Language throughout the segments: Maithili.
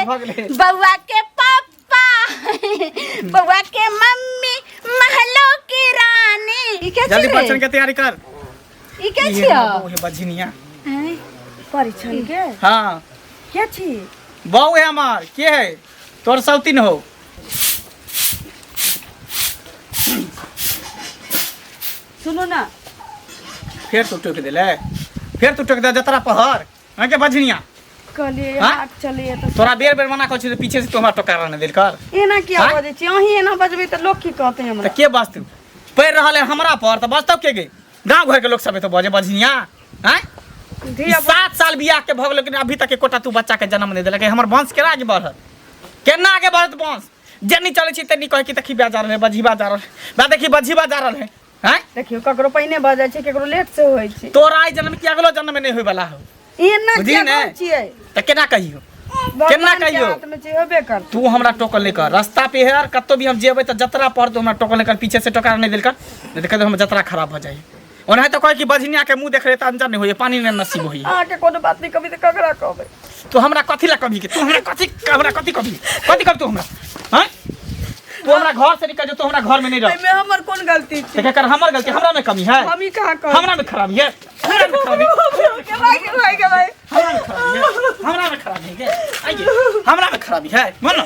भऽ गेलै। बौआ के पापा, बौआ के मम्मी, महलों की रानी। ई के जल्दी छी रे? बच्चन के तैयारी कर। ई के ई छियो? हमर बहू है बझिनिया। हैं? परिछन के हाँ। के छी? बहू है हमार। के है तोर सौतीन हो? सुनू ना। फेर तू टोक देले, फेर तू टोक दे जतरा पहर हाँ के बझनिया। कहलिए हाँ? हाथ चलिए तो तोरा बेर बेर मना कर छी पीछे से तू हमरा टोका रहने देल कर। एना किया हाँ? बजै छी? अहीं एना बजबै तऽ लोक की कहतै हमरा? तऽ के बजतै? पढ़ि रहल है हमरा पर तऽ बजतौ के गे? गाँव घर के लोग सब तो बजे बझनिया। हैं? धिया ई 7 साल बियाह के भऽ गेल लेकिन अभी तक एकोटा तू बच्चा के जन्म नहीं देलक। हमर वंश केना आगे बढ़त? केना आगे बढ़त वंश? जेनी चलै छी तेनी कहै कि देखी जा रहल है बझीबा जा रहल है, बा देखी बझीबा जा रहल है। हैं? देखियौ ककरो पहिने भऽ जाइ छै, ककरो लेट से होइ छै। तोरा आई जन्म की अगलो जन्म में नहीं होय वाला हो। एना बुझली किया ने? कहै छियै? तऽ केना कहियौ? भगवान केना के कहियौ? हाथ में छै, होबे करतै। तू हमरा टोकल नहीं कर, रास्ता पे है और कतौ भी हम जेबै तऽ जतरा पर तू हमरा टोकल नहीं कर, पीछे से टोका नहीं देल कर, नहीं तऽ कहियो हमर जतरा खराब भऽ जाइ। ओनाहि तऽ कहै कि बझनिया के मुँह देख रहे तऽ अंजन नहीं होइए, पानी नहीं नसीब होइए। अहाँके कोनो बात नहीं कभी तऽ ककरा कहबै? तू हमरा कथी ला कभी के? तू हमरा कथी, हमरा कथी कभी? कथी कभी तू हमरा? हैं? तू हमरा घर से निकल जो, तू हमरा घर में नहीं रह। एहिमे हमर कोन गलती छै? तऽ केकर हमर गलती? हमरा में कमी है? हम ही कहाँ कहै? हमरा में खराबी है? हमरा में खराबी? के भाई, के भाई, के भाई। हमरा में खराबी है? हमरा में खराबी है? आइए हमरा में खराबी है मन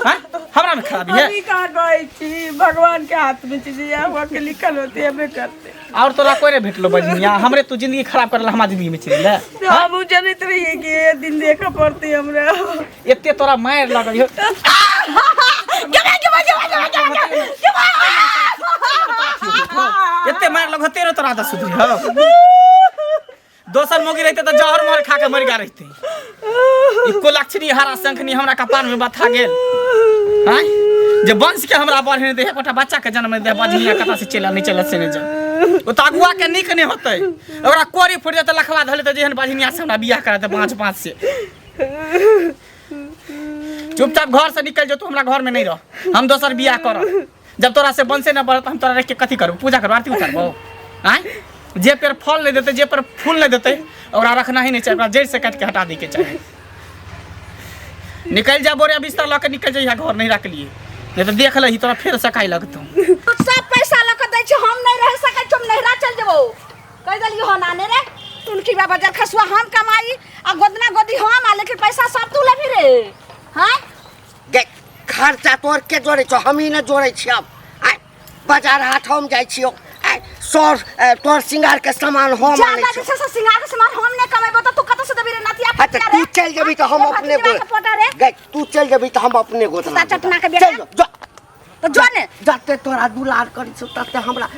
हैं? हमरा में खराबी है? हम ही कहाँ कहै छी? भगवान के हाथ में छै, जे हुआ के लिखल होते हबे करते। और तोरा कोई नहीं भेटलो बजनिया? हमरे तू जिंदगी खराब करला, हमार जिंदगी में चलि ले। हम उ जनैत रहियै कि ये दिन देखऽ पड़तै हमरा। एते तोरा मारि लागल हो। एते मारि लगल तेरो तोरा आदत सुधरी हो। दोसर मोगी रहते तऽ जहर मोहर खा के मरि गेल रहते। इको लक्षणी हरा शंखनी हमरा कपार में बथा गेल। हैं? जे वंश के हमरा बढ़े दे, एकोटा बच्चा के जन्म दे, बजनिया कता से चलि नहीं चलत से नहीं जा। ओ तऽ अगुआ के नीक नहीं होतै, ओकरा कोरी फुटि जेतै लखवा धले तऽ जेहन बजनिया से हमरा बियाह करा दे पाँच पाँच से। चुपचाप घर से निकल जो, तू हमरा घर में नहीं रह, हम दोसर बियाह करब। जब तोरा से वंशे न बढ़त हम तोरा रख के कथी करबो? पूजा करबो, आरती उतारबो? आँय? जे पेड़ फल नहीं देते, जे पेड़ फूल नहीं देते, ओकरा रखना ही नहीं चाही, ओकरा जड़ से काट के हटा दे के चाही। निकल जा बोरिया बिस्तर लऽ के निकल जइहा, घर नहीं रख लिए, नहीं तो देख लही तोरा फेर सकाई लगतौ। सब पैसा लऽ के दै छै, हम नहीं रह सकै छी, हम नैहरा चल जेबौ। कहि देलियौ हन आने रे तुनकी बाबा जर खसुआ हम कमाई आ गोदना गोदी हम आ, लेकिन पैसा सब तू लेबही रे। हाँ गे खर्चा तोर के जोड़ै छौ? हमही ने जोड़ै छियै। आब आइ बाजार हाट हम जाइ छियौ, आइ सर तोर श्रृंगार के सामान हम आनै ज्यादा छियौ। जे छै से श्रृंगार के सामान हम नहि कमेबो तऽ तू कतऽ से देबही रे नतिया? हाँ तऽ तू चलि जेबही तऽ हम ए अपने भतीजवा के पोटा रे। गे तू चलि जेबही तऽ हम अपने गोदना कुत्ता चटना के बेटा। चलि जो, जो। तऽ जो ने। जते तोरा दुलार करै छौ तते हमरा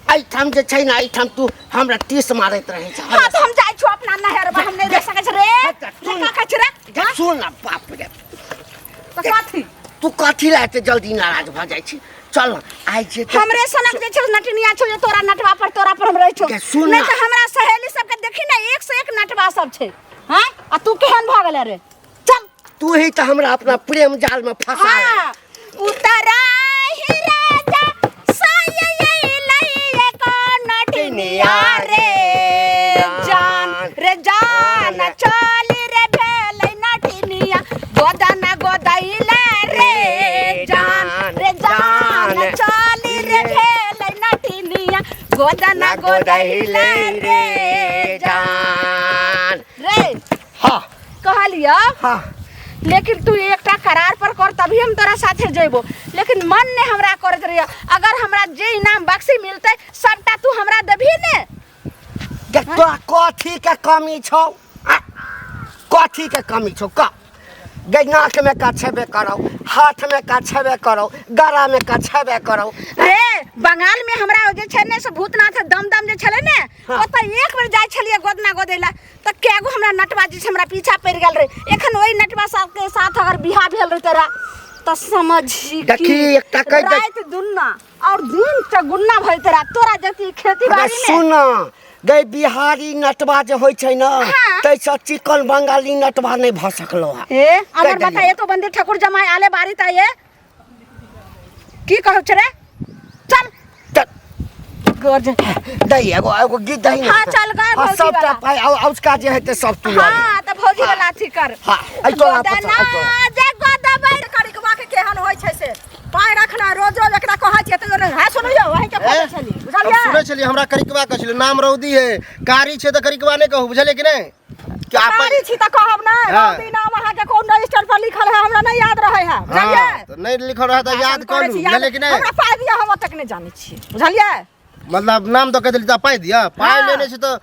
एहिठाम जे छै ने, एहिठाम तू हमरा टीस मारैत रहै छ। हाँ तऽ हम जाइ छौ अपना नहरबा, हम नहि रह सकै छी रे। हाँ तऽ सुन। का कहै छी रे? गे, सुन ना, बाप रे। तऽ कथी? तू कथी ला एते जल्दी नाराज भऽ जाइ छी? चल न आइ जे ते- हमरे सनक जे छै नटनिया छौ जे तोरा नटवा पर तोरा पर हम रहै छौ। गे, सुन नहि ना। तऽ हमरा सहेली सबके देखी ने, एक से एक नटवा सब छै। हाँ आ तू केहन भऽ गेलै रे? चल। तू ही तऽ हमरा अपना प्रेम जाल में फंसा हाँ, उतरा ही राजा साये को नटिनिया रे जान रे जान चली रे भेलै नटिनिया गोदना गोदैले रे जान रे जान चली रे भेलै नटिनिया गोदना गोदैले रे जान रे। हाँ। कहलियो। हाँ। लेकिन तू एकटा करार पर कर तभी हम तोरा साथे जेबो, लेकिन मन ने हमरा करत रहियो। अगर हमरा जे इनाम बख्शी मिलते सबटा तू हमरा देबही ने? गे तोरा कथी के कमी छौ? आ, कथी के कमी छौ? क गे नाक में का छेबे करौ, हाथ में का छेबे करौ, गला में का छेबे करौ। रे बंगाल में हमरा जे छै ने से भूतनाथ दम दम जे छलै ने, हाँ। ओतऽ एक बेर जाइ छलियै गोदना गोदैला तऽ कैगो हमरा नटवा जे छै हमरा पीछा पड़ि गेल रहे। एखन ओहि नटवा सबके साथ अगर बियाह भेल रहे तोरा तऽ समझी कि देखी, एकटा कहि दे- राति दुन्ना और दिन चगुन्ना भइल तोरा, तोरा जति खेती अरे बाड़ी में। सुन गई, बिहारी नटवा जे होइ छै ने, हाँ। ताहिसँ चिकन बंगाली नटवा नहि भऽ सकलो हँ। हे अमर कहि देलियौ। बता, तो बंदी ठाकुर जमाई आले बारी ता ये की कहौ छै रे? चल। चल। गज। दही एगो एगो गीत दही ने। हाँ, चल गा, हाँ, भौजी सबटा वाला। पाइ आ औचका जे हेतै सब तू लऽ ले। हाँ, तऽ भौजी वाला अथी कर। हाँ, एहि तोरा पर गोदना चल, एहि तोरा। जे छै से पाइ रखना रोज रोज एकरा कहै छियै तैयो नहि है सुनियौ अहीं के खोजै छली हम बुझलियै सुनै छलियै हमरा करिकवा कहै छलै नाम रौदी है कारी छै तऽ करिकवा नहि कहू बुझलियै कि नहि कि आप कारी छी तऽ कहब नहि हाँ। रौदी नाम अहाँके कोन रजिस्टर पर लिखल है हमरा नहि याद रहै है बुझलियै हाँ, तऽ नहि लिखल रहत तऽ याद भाषण करै करू छी, याद- बुझलियै कि नहि हमरा पाइ दिअ हम ओतेक नहि जानै छी बुझलियै मतलब नाम तऽ कहि देली तऽ पाइ दिअ पाइ हाँ। लेने छी तऽ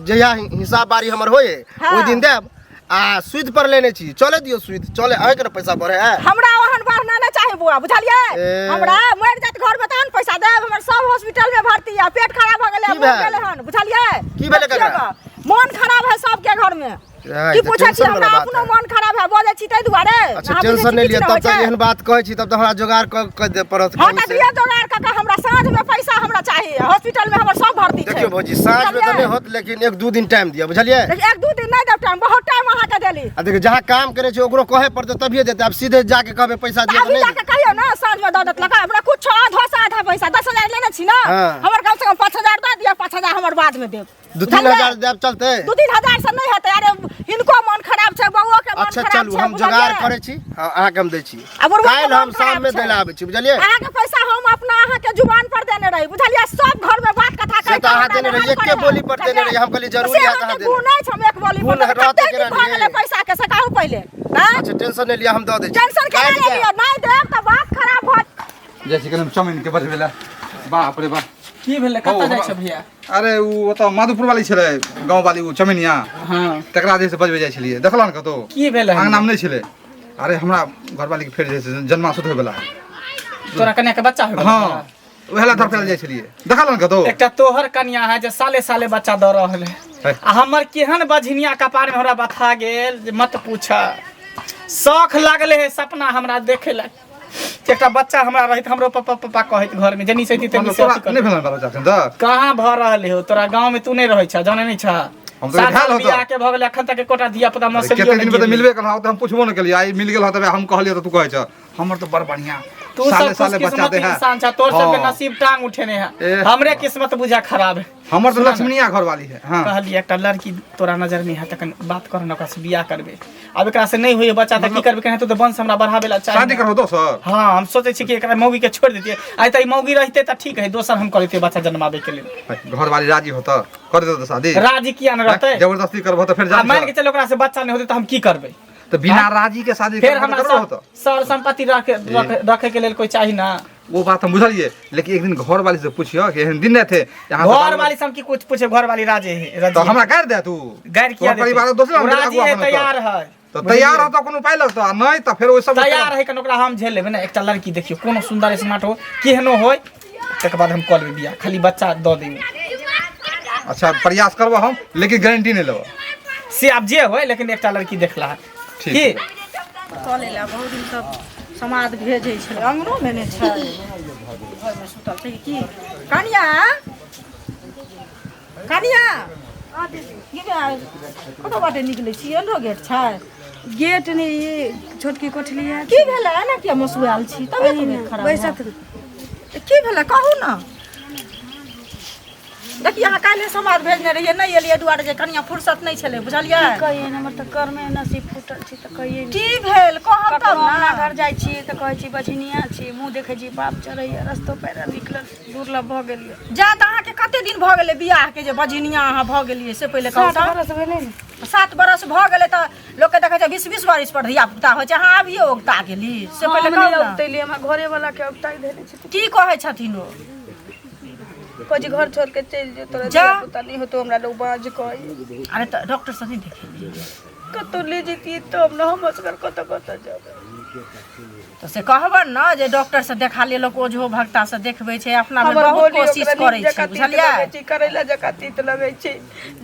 जहिया हिसाब बारी हमर होय हाँ। ओहि दिन देब आ सुद पर लेने छी चले दियौ सुद चले अहाँके ने पैसा बढ़े है हमरा ओहन बढ़ना नहि चाही बौआ बुझलियै ए। हमरा मरि जात घर में तहन पैसा देब हमर सब हॉस्पिटल में भर्ती है पेट खराब भऽ गेलै की मरि भेल? गेलै हन बुझलियै की भेलै देखियौ ककरा? गऽ, मोन खराब है सबके घर में ए, की तऽ पूछै छी टेंशन वाला हमरा बात अपनो है। मोन खराब है बजै छी ताहि दुआरे अच्छा अहाँ बुझै टेंशन छी नहि किछु लिअ नहि तब होइ तऽ छै। एहन बात कहै छी तब तऽ हमरा जोगाड़ कऽ कऽ दे पड़त हाँ कहीं तऽ से। दिअ जोगाड़ कऽ कऽ हमरा साँझ में पैसा हमरा चाही हॉस्पिटल में हमर सब भर्ती छै देखियौ भौजी साँझ में तऽ बुझलियै? नहि होत लेकिन एक दू दिन टाइम दिअ बुझलियै लेकिन एक दू दिन नहि देब टाइम बहुत टाइम अहाँके देली आ देखियौ जहाँ काम करै छै ओकरो कहै पड़तै तभिए देतै आब सीधे जाके कहबै पैसा तऽ दिअ तऽ अभी नहि जाके कहियौ ने साँझ में दऽ देत लगा हमरा कुछ आधो से आधा पैसा 10,000 लेने छी ने हाँ। हमर कम से कम 5,000 दऽ दिअ 5,000 हमर बाद में देब दू तीन बुझलियै? हजार देब चलतै 2-3 हजार से नहि हेतै अरे हिनको मन खराब छै बौओ के मन अच्छा खराब चलू छै हम जोगाड़ बुझलियै? करै छी हाँ, अहाँके हम दै छी आ बुढ़बा के काल्हि मन हम खराब शाममे छै। दै लए आबै छी बुझलियै अहाँके पैसा हम अपना अहाँके जुबान पर देने रही बुझलियै सब घर में बात कथा से कहि तऽ अहाँ देने रही, एके बोली पर देने रही, हम कहलियै जरूरी से हैत अहाँ अहाँके देने। गुण अछि हम एक बोली गुण पर रहतै कते दिन केना भऽ गेलै नहि? पैसा के से कहू पहिले आँय? अच्छा टेंशन नहि लिअ हम दऽ दै छी टेंशन केना काल्हि ले जायब। लियौ नहि देब तऽ बात खराब भऽ जाइ छी कनि चाउमिन के बजबै लए बाप रे बाप की भेलै हौ, कतऽ जाइ हमरा- छै भैया अरे ओ ओतऽ माधोपुर वाली छलै गाँव वाली ओ चमिनिया हाँ तकरा जे से बजबै जाइ छलियै देखलऽ ने कतौ की भेलै अङ्गनामे नहि छलै अरे हमरा घरवाली के फेर जे छै जन्मासुत होय वला है तोरा कन्या के बच्चा होय हाँ उएह लए धरफेल जाइ छलियै देखल ने कतौ एकटा तोहर कन्या है जे साले साले बच्चा दऽ रहल है है। आ हमर केहन बझनिया कपार में हमरा बथा गेल जे मत पूछ शौख लागले है सपना हमरा देखे ला एकटा बच्चा हमरा रहित हमरो पापा पापा कहैत घर में जनी से तनी मतलब से तोरा अथी कर। नहि भेल बाल बच्चा एखन तक कहाँ भऽ रहल हो तोरा गाँव में तू नहीं रहै छ जाने नहीं छ हम तऽ सात भेल साल होतौ। बियाह के भऽ गेलै अखन तक एकोटा धिया पुता मसलियो कते नहि दिन पे तऽ गेलै। मिलबे केलहुँ तऽ हम पुछबो नहि केलियै आइ मिल गेल हँ तऽ हम कहलियै तऽ तू कहै छ हमर तऽ बड़ बढ़िया तू साले सब साले बच्चा खुशकिस्मत दे है इंसान छ तोर सबके हाँ। नसीब टांग उठेने है ए। हमरे किस्मत बुझा खराब है हमर तऽ सुना ना। लक्ष्मणिया घरवाली है हाँ कहलियै एकटा लड़की तोरा नजर में है तखन बात कर न ओकरा से बियाह करबे आब एकरा से नहीं होइए बच्चा तऽ की करबे केनाहितो तऽ वंश हमरा बढ़ाबे ला चाही शादी करबो दोसर हाँ हम सोचै छी कि एकरा मौगी के छोड़ि देतियै आइ तऽ ई मौगी रहिते तऽ ठीक है दोसर हम करैतियै बच्चा जन्माबे के लेल घरवाली राजी होता कर देतो शादी राजी किया न रहतै जबरदस्ती करबो तऽ फेर आ मान के जान चल ओकरा से बच्चा नहीं होतै तऽ हम की करबै तऽ बिना राजी के शादी फेर करबो तऽ हमरा करबो होता सर संपत्ति रखे रखे के लेल कोई चाही ना वो बात हम बुझलिए लेकिन एक दिन घर वाली से पूछियो कि एहन दिन नहीं थे यहाँ से घर बाल- वाली से हम की कुछ पूछे घर वाली राजे है राजी तो है। हमरा गारि दे तू गारि किया तोहर परिवार देतै? दोसर ओ राजी है तैयार है तो तैयार हो तो कोनो उपाय लगतो आ नहीं तो फेर ओइ सब तैयार है कन ओकरा हम झेल लेबै ने एकटा लड़की देखियो कोनो सुंदर स्मार्ट हो केहनो होय तकर बाद हम कऽ लेबै बियाह खाली बच्चा दऽ देबै अच्छा प्रयास करबो हम लेकिन गारंटी नहीं लेबो से आब जे होय लेकिन एकटा लड़की देखला है ठीक की चलै लए बहुत दिन सब समाद भेजै छलै अङ्गनोमे नहि छै घरमे सुतल छै की कनिया कनिया की भेल? कतऽ बाटे निकलै छी एनरो गेट छै गेट नहि ई छोटकी कोठली है की भेलै एना किया मसुआयल छी तबियत उबियत खराब है? बैसत की भेलै कहू ने देखिए अहाँ काल्हि समाद भेजने रहियै नहि एलियै दुआरे जे कनिया फुर्सत नहि छलै बुझलियै कहियै हमर तऽ कर्मे नसीब फूटल छै तऽ कहियै की भेल कहब तब ककरो ने अंगना घर जाइ छी तऽ कहै छी बझनिया छी मुँह देखै छी पाप चढ़ैया रस्तो पैरा निकलल दुर्लभ भऽ गेलियै जा तऽ अहाँके कते दिन भऽ गेलै बियाहके जे बझनिया अहाँ भऽ गेलियै से पहिले कहू सात तऽ बरस भेलै ने 7 बरस भऽ गेलै तऽ लोकके देखै छै 20-20 बरस पर धिया पुता होइ छै अहाँ अभियो औगता गेली से पहिले हम कहू नहि ने औगतैली हमरा घरे वाला के औगताइ धेने छथिन की कहै छथिन ओ कहै छी घर छोड़ के चलि जो तोरा जा। धिया पुता नहि होतो हमरा लोग बाज कहै अरे तऽ डॉक्टर से नहि देखेलियै कतौ ले जैतियै तब ने हम असगर कतऽ कतऽ जेबै तऽ से कहबनि ने जे डॉक्टर से देखा ले लोक ओझो भक्ता से देखबै छै अपना भरि हमर बहुत बोली कोशिश ओकरा करै नीक छै जकाँ तीत बुझलियै लगै छै करैला जकाँ तीत लगै छै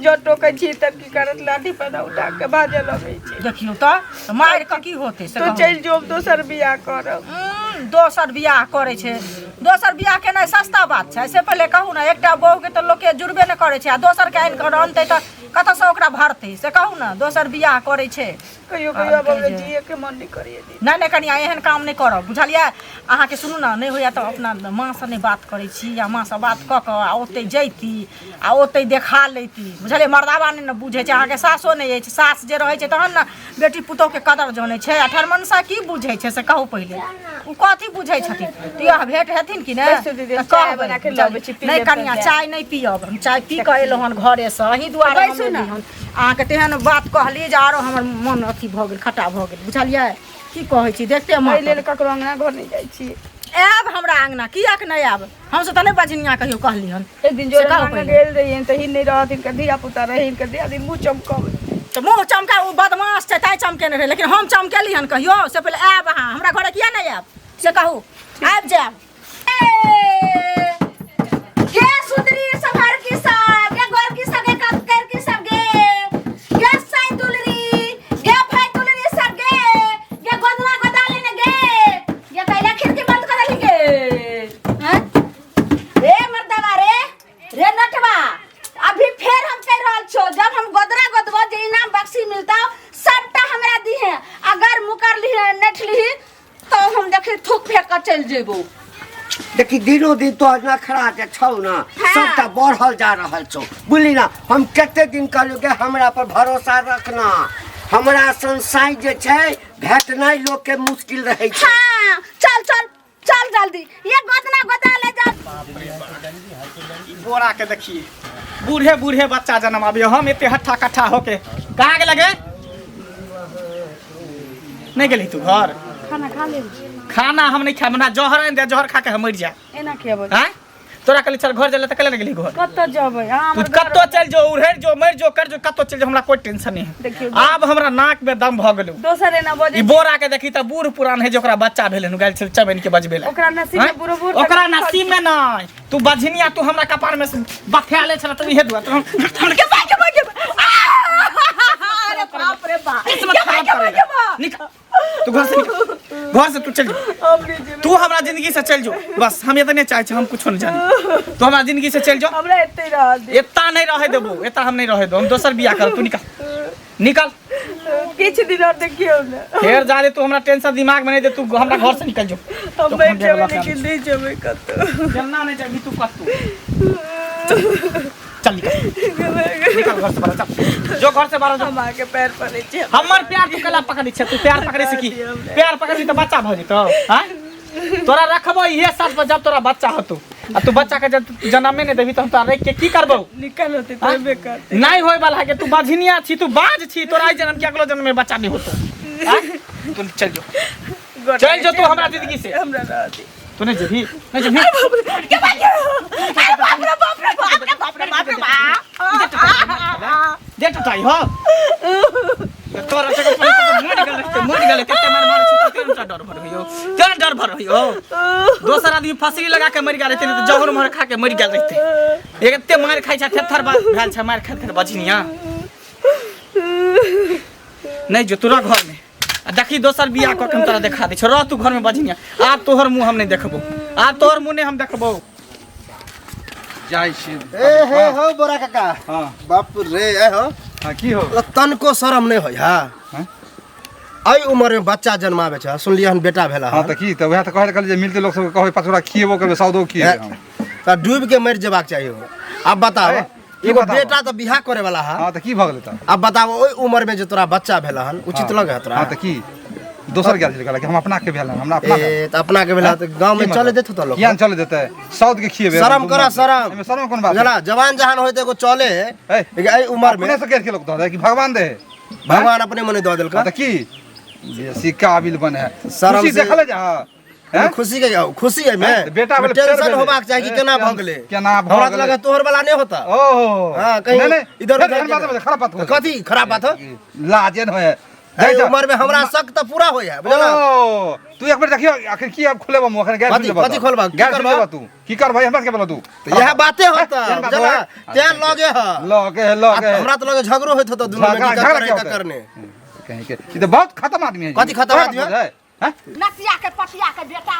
जँ टोकै छी तऽ की करत लाठी पैदा उठा के बाजऽ लगै छै देखियौ तऽ मारि कऽ की होतै से तो कहू। चलि जो हम दोसर बियाह करब दोसर बियाह करै छै दोसर बियाह केनाइ सस्ता बात छै से पहिले कहू ने एकटा बहुके तऽ लोकके जुड़बे नहि करै छै आ दोसरके आनि कऽ अनतै तऽ कतऽसँ ओकरा भरतै से कहू ने दोसर बियाह करै छै कहियो कहियो आब हमरा जिए के मन नहीं करिए दी नहि नहि कनिया एहन काम नहि करब बुझलियै अहाँके सुनू ने नहि होइए तऽ अपना माँसँ नहि बात करै छी या माँसँ बात कऽ कऽ आ ओतहि जैती आ ओतहि देखा लैती बुझलियै मर्दाबा नहि ने बुझै छै अहाँके सासो नहि अछि सास जे रहै छै तहन ने बेटी पुतोहके कदर जनै छै आ ठरमनसा की बुझै छै से कहू पहिले ओ कथी बुझै छथिन तऽ इएह भेट हेथिन कि नहि बैसू दीदी, तऽ चाय कहबै, बना के लबै छी, पी नहि लेब कनिया तऽ चाय नहि पियब हम चाय पी कऽ एलहुँ हन घरेसँ अहीं दुआरे हम बैसू ने। एली हन अहाँके तेहन बात कहली जे आरो हमर मन अथी भऽ गेल खट्टा भऽ गेल बुझलियै की कहै छी देखते एहि माँ लेल ककरो अंगना घर नहीं जाइ छी आयब हमरा अंगना किएक नहि आयब हमसब तऽ नहि बजनिया कहियो कहली हन एक दिन से जोर कहू मांगे पहिले। गेल रहियन तऽ ही नहीं रहत इनकर धिया पुता रहे इनकर धिया दिन मुँह चमकब तऽ मुँह चमका ओ बदमाश छै ताहि चमकेने रहै लेकिन हम चमकेली हन कहियो से पहिले आयब अहाँ हमरा घरे किया नहि आयब से कहू आबि जायब गे सुंदरी सफर की सब गे गोर की सब गे कपकर की सब गे गे साई दुलरी गे भाई दुलरी सब गे गे गोदना गोदा लेने गे गे कैला खिड़की बंद कर देली गे हैं रे मर्दवा रे रे नटवा अभी फेर हम कह रहल छो जब हम गोदरा गोदबो जे इनाम बख्शी मिलता सबटा हमरा दी है अगर मुकर ली नट ली तो हम देखे थूक फेंक कर चल जेबो देखी दिनो दिन तोहर नखरा जे छौ ने हाँ। सबटा बढ़ल जा रहल छौ बुझली ना हम कते दिन कहलियौ कि हमरा पर भरोसा रखना हमरा सन साँइ जे छै भेटनाइ लोकके मुश्किल रहै छै हाँ चल चल चल जल्दी ये गोदना गोदा ले जा ई बोरा के देखिए बूढ़े बूढ़े बच्चा जन्म अभी हम एते हट्ठा कट्ठा होके कहाँ गेल गे नहीं गेली तू घर खाना खा ले खाना हम नहीं खाब ना जहर आनि दे जहर खा के हम मरि जाए एना किया बजै आँय तोरा कहली चल घर जले तऽ कले गेली घर कतऽ जेबै अहाँ तू हमर घर कतौ चल जो उड़ेर जो मरि जो कर जो कतौ चल जो हमरा कोई टेंशन नहीं है देखियौ आब हमरा नाक में दम भऽ गेलौ दोसर एना बजै ई बोरा के देखी तऽ बूढ़ पुरान है जे ओकरा बच्चा भेलै हन गेल छल चबैन के बजबे ला ओकरा नसीब में आँय? बुढ़ो बूढ़ ओकरा नसीब में नहीं तू बझनिया तू हमरा कपार में से बथेले छल तू इहे दुआ तू के भाई के भाई के अरे बाप रे बाप किस्मत खराब करेगा निकल तू घर से निकल घर से तू चल जो हम नहीं जेबै तू हमरा जिंदगी से चल जो बस हम इतने चाहे छी हम कुछो नहीं जानी तू हमरा जिंदगी से चल जो हमरा एते रहल दे एता नहीं रहे देबो एता हम नहीं रहे देबो हम दोसर बियाह करब तू निकल निकल किछु दिन और देखियौ ने फेर जा दे तू हमरा टेंशन दिमाग में नहीं दे तू हमरा घर से निकल जो हम तो मरि हम जाए जेबै लेकिन नहीं जेबै कतौ चलना नहीं जाबी तू कतू चल निकल निकल घर से बाहर चल जो घर से बाहर जो हम अहाँके पैर पड़ै छी हमर प्यार तू कला पकड़ै छै तू प्यार पकड़ै से की प्यार पकड़बी तऽ बच्चा भऽ जेतौ आँय तोरा रखबो इहे साल पर जब तोरा बच्चा होतौ आ तू बच्चा के जब तू जनमे नहि देबी तऽ हम तोरा राखि के की करबौ निकल होतै तऽ हेबे करतै नहि होय वाला है के तू बझनिया छी तू बाज छी तोरा एहि जन्म के अगलो जन्म में बच्चा नहीं होतौ आँय? तू चल जो गोर चल जो तू हमरा जिंदगी से हमरा रहऽ दे तू नहीं जेबही नहीं जेबही के भाई के अरे बाप रे बाप रे बाप रे बाप रे बाप रे बाप दे टटाई हो तोरा से पहिले तो मर गेल रहते मर गेल कते मार मार छै तेरा डर भर होइयो तेरा डर भर होइयो दोसर आदमी फांसी लगा के मर गेल रहते नहीं तो जहर मर खा के मर गेल रहते एते मार खाइ छै थेथर बात भेल छै मार खाइत खाइत बझनिया नहीं जो तोरा घर में आ देखी दोसर बियाह कऽ के हम तोरा देखा दै छौ रह तू घर में बझनिया आब तोहर मुँह हम नहीं देखबो आब तोहर मुँह नहीं हम देखबो जाइ छी ए हे हो बोरा काका हाँ बाप रे ए हो हाँ की हो ल तनको शरम नहीं होय हा हाँ? एहि उम्र में बच्चा जन्माबै छै सुनलियै हन बेटा भेला हाँ तऽ की तऽ वएह तऽ कहै कहलियै जे मिलते लोक सबके कहबै पाँच गोटा खिएबो करबै सौदो खिएबै हम तऽ डूबि के मरि जेबाक चाही हो आब बताओ ए, की एगो बताबऽ? बेटा तऽ बियाह करे वाला है हाँ तऽ की भऽ गेलै तऽ आब बताओ ओहि उम्र में जे तोरा बच्चा भेला हन उचित हाँ। लगे है तोरा हाँ तऽ की दोसर गेल छलै कहलक कि हम अपना के भेल हन, हमरा अपना भेल। ए तऽ अपना के भेला तऽ गाँव में की चले मतलब? देत होता लोग किया ने चले देतै सौद के खिएबै शरम करा शरम एहिमे शरम कोन बात बुझला जवान जहान होय तऽ एगो चले ए, लेकिन एहि उम्र में अपने से कहि के लोग दऽ दे कि भगवान दे भगवान अपने मने दऽ देलका हाँ तऽ की बेसी काबिल बने है शरम खुशी से- देखले जा हैं? खुशी के खुशी है में हैं? बेटा भेलै, फेर टेंशन भेलै। होबाक चाही कि ए, केना भऽ गेलै केना भऽ हमरा तऽ गेलै? लगे तोहर वाला नहि होता ओहो हाँ कहीं नहीं, नहीं, इधर फेर उधर एहन बात के- नहीं, खराब बात हो कथी खराब बात हो लाजे न होय एहि उम्र में हमरा शक तऽ पूरा होय है बुझला ओ तू एक बेर देखियो आखिर की अब खोलेबो मुंह अखन गैर कथी- कथी खोलबा? की गैर करबा? खोलेबा तू की करबै हमरा के बोला तू तऽ इएह बाते होता एहन बात बुझला होय? तें लगे है लगे है लगे है हमरा तऽ लगे झगड़ो होइत होता दुनू में झगड़ा की झगड़ा करे क्या का होता है? करने कहीं के ई तो बहुत खत्म आदमी है जी। कथी खत्म तोरा आदमी है? बुझै हैं? नतिया के पटिया के बेटा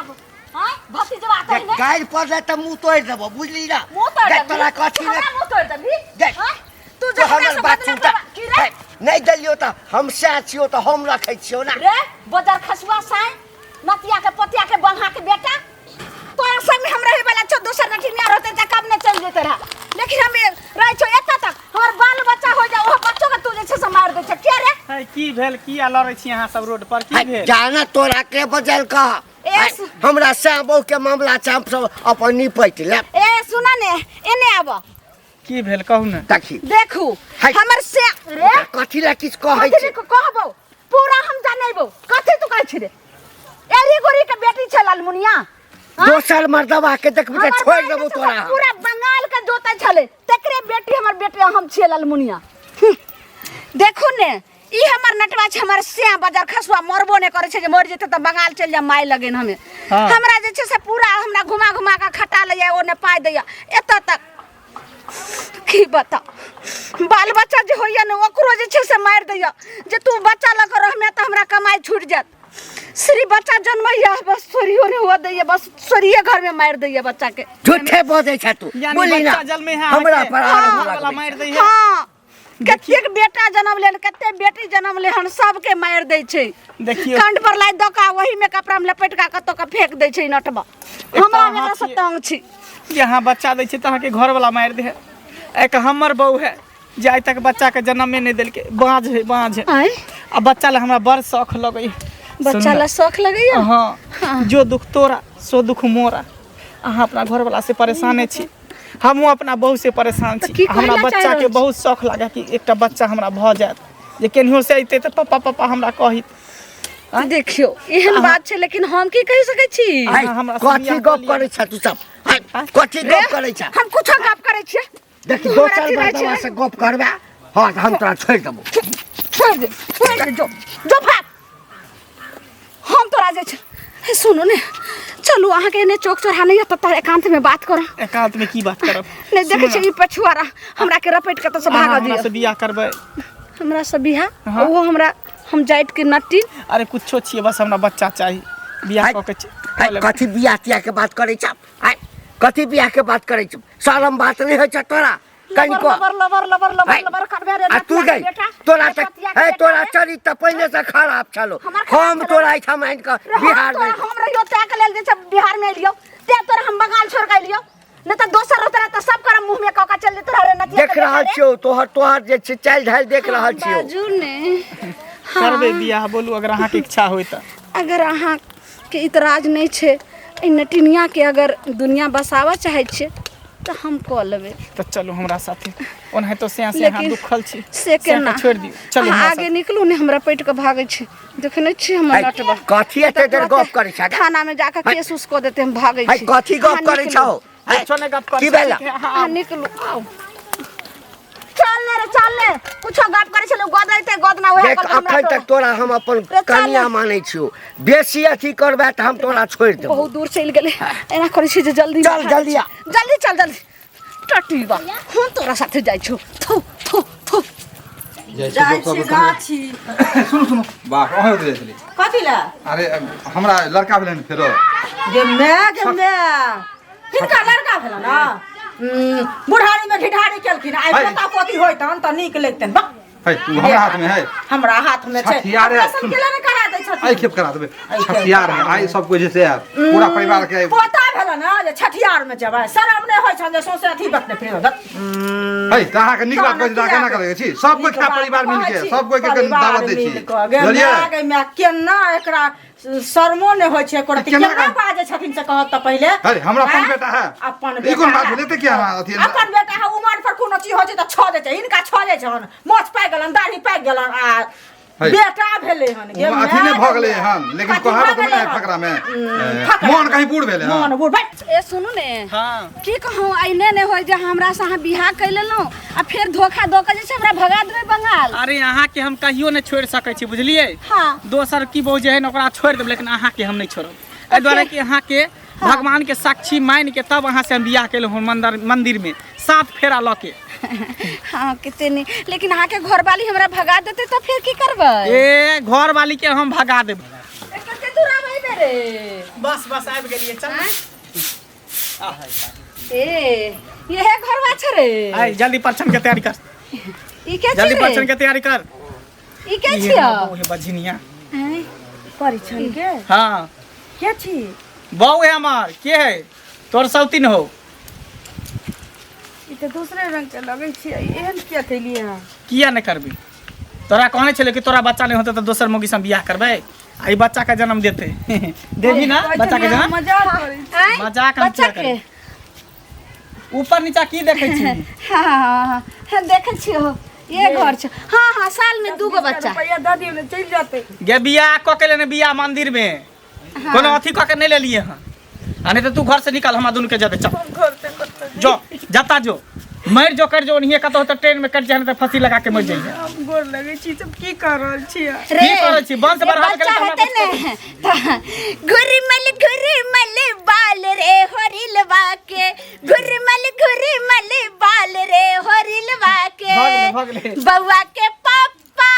हाँ भतीजवा तो ने गाड़ि पड़ले तऽ मुँह तोड़ि देबो बुझली ना मुंह तोड़ देख देबही तोरा कथी ने हमरा मुंह तोड़ देबही देख। हाँ? तू जे तो हमरा हमर से बात बदला सुनता करबा- की रे? है, नहीं देलियो तऽ हम सएह छियौ तऽ हम रखै छियौ ने रे बदर खसुआ साय नतिया के पतिया के बंहा के बेटा तोरा संग हम रहे वाला छो दोसर नटिनिया रहते त कब ने चल जेते रहा लेकिन हम रहे छो एतऽ तक हमर बाल बच्चा हो जा ओहो बच्चो के तू जे छै से मार दे छै के रे है, की भेल किया लड़ै छी अहाँ सब रोड पर की है, भेल जाना तोरा के बजल कह ए, है, हमरा सएह बहू के मामला छै हम सब अपन निपटि लेब ए सुना ने एने आब की भेल कहू ने देखी देखू है। हमर से रे कथी लए किछु कहै कथी छै ले कहबो पूरा हम जानेबो कथी तू कहै छी रे एरी गोरी के बेटी छै लालमुनिया हाँ? दोसर मर्दबा के देखबी तऽ हमर छोड़ि भाई देबौ जे छै तोरा से हम। पूरा बंगाल के जोते छले तकरे बेटी हमर बेटी हम छियै लालमुनिया देखू ने ई हमर नटवा छै हमर सिया बाजार खसुआ मरबो नहि करै छै जे मरि जेतै तऽ बंगाल चलि जाय माय लगेन हमे हाँ। हमरा जे छै से पूरा हमरा घुमा घुमा कऽ खटा लैया ओ ने पाइ दैया एतऽ तक की बताउ बाल बच्चा जे होइया ने ओकरो जे छै से मारि दैया जे तू बच्चा लऽ कऽ रहमे तऽ हमरा कमाइ छूटि जायत श्री बच्चा जन्मैया बस सोरियो नहि हुअ दैया बस सोरिये घरमे मारि दैया बच्चाके झूठे बजै छै तू यानी बोली ना बच्चा जन्मे है हमरा अहाँके, पर आरोप घरवाला लगबै मारि छै। दै है हाँ कतेक बेटा जन्म लेल कते बेटी जन्म ले हन सबके मारि दै छै देखियौ। कंठ पर लादि दऽ कऽ ओही में कपड़ा में लपेट कऽ कतौ कऽ फेंक दै छै नटबा हमरा अहाँ एकरा से छियै। तंग छी जे अहाँ बच्चा दै छियै तऽ अहाँके घरवला मारि दै है एक हमर बहू है जे आइ तक बच्चाके जन्मे नहि देलकै बाँझ है बाँझ है आँय आ बच्चा लए हमरा बड़ शौख लगै है बच्चा ला शौख लगैया हाँ जो दुख तोरा सो दुख मोरा अहाँ अपना घरवला से परेशाने छी हमहूँ अपना बहू से परेशान तऽ छी की हमरा कहै ला चाहि बच्चाके रहल छी? बहुत शौख लागै कि एकटा बच्चा हमरा भऽ जायत जे केनहियो से अयतै तऽ पप्पा पप्पा हमरा कहैत देखियौ एहन बात छै लेकिन हम की कहि सकै छी है, अहाँ हमरा से कथी बियाह कऽ गप लिअ। करै छै तू सब है, कथी गप करै छै हम कुछो गप करै छियै देखी तू हमरा दोसर चिढ़ै मर्दबा छियै? से गप करबे हाँ तऽ हम तोरा छोड़ि देबौ छोड़ि दे छोड़ि दे जो जो भाग हम तोरा जे छै हे सुनू ने चलू अहाँके एने चौक चौराहा नहि यऽ ततऽ एकांत में बात करब एकांत में की बात करब नहि देखै सुनू छियै ई पछुआरा हमरा के रपटि कऽ तऽ अहाँ भागऽ हमरा दिअ से बियाह करबै हमरा से बियाह हाँ। ओहो हमरा हम जाइत के नटी अरे कुछो छियै बस हमरा बच्चा चाही बियाह है, कऽ के है, कऽ लेबै। कथी बियाह तियाह के बात करै छ है, कथी बियाह के बात करै छ शरम बात नहि होइ छ तोरा कनिको लबर लबर लबर लबर है, लबर करबे रे आ तू नतिया के गई बेटा तोरा रे तऽ नतिया के है बेटा तोरा रे। चरित्र तऽ पहिने से खराब छलो हमर खराब हम छलो। तोरा एहिठाम आनि कऽ रे हम बिहार तोरा मे हम रहियो तै के लेल जे छै बिहार में एलियो ते तोरा हम बंगाल छोड़ के एलियो नहीं तऽ दोसर रहते रहे तऽ सब करम मुंह में कऽ के चल जेते रहे नतिया देख के बेटा रहल रे। छियौ तोहर तोहर जे छै चालि ढालि देख रहल छियौ बाजू ने करबै बियाह बोलू अगर अहाँके इच्छा होय तऽ अगर अहाँके इतराज नहि छै एहि नटिनियाके अगर दुनिया बसाबऽ चाहै छियै तऽ हम कऽ लेबै तऽ चलू हमरा साथे ओनाहितो से से अहाँ लेकिन दुखल छी से केना छोड़ि दियौ चलू अहाँ हमरा आगे साथे। निकलू ने हमरा पटि कऽ भागै छै देखै नहि छियै हमर है, नटबा कथी एते देर गप करै छै थाना में जाके है। केस उस कऽ देते हम भागै है छी कथी गप अहाँ करै निकलू। छौ है, कुछो नहि गप करै की छी, भेल ठीक है, अहाँ अहाँ निकलू आउ चल ने रे चल ने कुछो गप करै छलहुँ गोद अइते गोद ना उएह देख कहलकै हमरा अखन तक तोरा हम अपन रे चल कनिया ने। मानै छियौ बेसी अथी करबै तऽ हम तोरा छोड़ि देबौ बहुत दूर चलि गेलै एना करै छी जे जल्दी चल, जल्दी आ। जल्दी चल जल्दी टटी बा हम तोरा साथे जाइ छौ थू थू थू जाइ छी गाछी सुनू सुनू बाप अहाँ उतरे छली कथी लए अरे हमरा लड़का भेलै ने फेरो गे my गे my हिनका लड़का भेलन ने बुढ़ारी में घिढारी केलखिन आइ है। पोता पोती होइतन तऽ नीक लगितन बा है उ हमरा हाथ में है हमरा हाथ में छै छठियार है, ऑपरेशन सुन। केला ने करा दै छथिन आई खेप करा देबै एहि खेप छठियार है करा आई सब कोई जैसे आयत पूरा परिवार के पोता भेलन ने जे छठियार में जेबै शरम नहि होइ छनि जे सौंसे अथी बकने फिर है तऽ अहाँके नीक बात कहै छी तऽ अहाँ केना करै छी सब कोई खा परिवार मिल के सब कोई के दावत दै छी बुझलियै गे माय केना एकरा शर्मो नहि होइ छै एको रत्ती। केना केना बाजै छथिन से कहत तऽ पहिले अरे हमरा अपन आँय? बेटा है अपन ई कोन बेटा बात है। भेलै तऽ कि अहाँ अथी अपन बेटा है उमर पर कोनो चीज होइ छै तऽ छऽ दै छै हिनका छऽ जाइ छन मोछ पाकि गेलन दाढ़ी पाकि गेलन आ है। बेटा भेलै हन गे ओ अथी नहि माय भऽ गेलै गे हन लेकिन कथी कहावत भऽ नहि गेलै है हन? फकरा में फकरा। मोन कहीं बूढ़ भेलै हन मोन बूढ़ बैठ ए सुनू ने हाँ की कहूँ अइने नहि होय जे हमरा से अहाँ बियाह कर लेलहुँ आ फेर धोखा दऽ के जे छै हमरा भगा देबै बंगाल अरे अहाँके हम कहियो नहि छोड़ि सकै छी बुझलियै हाँ दोसर की बहु जे है ने ओकरा छोड़ि देब लेकिन अहाँके हम नहि छोड़ब एहि दुआरे कि अहाँके भगवान के साक्षी मान के तब अहाँ से हम बियाह केलहुँ हन मंदिर मंदिर में सात फेरा लऽ के हाँ कते नहीं लेकिन अहाँके घरवाली हमरा भगा देतै तऽ फेर की करबै ए घर वाली के हम भगा देब कते दूर आबै रे बस बस आबि गेलियै चल ए यहे घरवा छै रे आइ जल्दी परछन के तैयारी कर ई के जल्दी छी बच्चन के तैयारी कर। ई के ई छियो? हमर बहू है बझनिया। परिछन के हाँ। के छी? बहू है हमार। के है तोर सौतीन हो? ई तऽ दूसरे रंग के लगै छै, एहन किया केलियै अहाँ? किया नहि करबी? तोरा कहने छलै कि तोरा बच्चा नहि होतै तऽ दोसर मौगी से हम बियाह करबै, आ ई बच्चा के जन्म देतै। देबी ना बच्चा के जन्म? मजाक करै छी। आँय? मजाक हम बच्चा किया के करी? ऊपर नीचा की देखै छी? हाँ हाँ हाँ, देखै छियो, ये घर छै। हाँ हाँ, साल में 2 गो बच्चा। रुपैआ दऽ दियौ ने, चलि जेतै। गे बियाह कऽ के लेने बियाह मंदिर में कोनो अथी कऽ के नहि लेलिए हँ, आ नहीं तो तू घर से निकल, हमरा दुनू के जाते चल। हम घर से कतऽ जो जाता जो मर जो कर जो ओनहिए कतौ तऽ ट्रेन में कट जाए, नहीं तऽ फांसी लगा के मर जाइए। हम गोर लगै छी, सब की कर रहल छी अहाँ? रे, की करै छी? वंश रे, बढ़ाबै के लेल बच्चा तऽ हमरा हेतै ने तऽ घुरमल घुरमल बाल रे होरिलवा के, घुरमल घुरमल बाल रे होरिलवा के, भऽ गेलै, भऽ गेलै। बौआ के पापा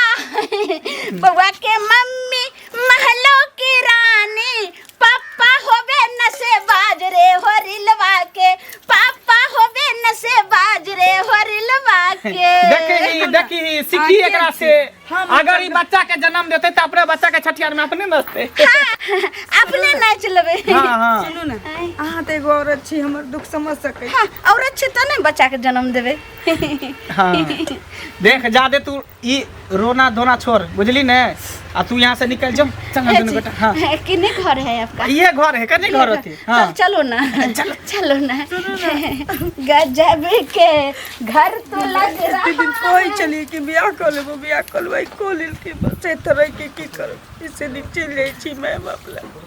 बौआ के मम्मी महलों की रानी, पापा होबे नशे बाज रे होरिलवा के, पापा होबे नशे बाज रे होरिलवा के। देखी देखी सीखी एकरा से, अगर ई बच्चा के जन्म देते तऽ अपने बच्चा के छठियार में अपने नचते। हाँ, अपने नाच लेबै। हाँ हाँ। सुनू ने, अहाँ तऽ एगो औरत छी, हमर दुख समझ सकै छी। हाँ, औरत छी तऽ ने बच्चा के जन्म देबै। हाँ देख, जादे तू ई रोना धोना छोड़, बुझली ने, आ तू यहाँ से निकल जो, चल ना दुनू बेटा। हाँ। किन्ने घर है आपका? ये घर है, कने घर होती। हाँ। चल चलो ना, चलो चलो ना। गजब के घर तो लग रहा। एते दिन कहै छलियै कि बियाह कऽ लेबो, बियाह कऽ लेबै, कऽ लेलकै, बस एतऽ रहि के की करब? इसे नीक चलि जाइ छी माय बाप लग।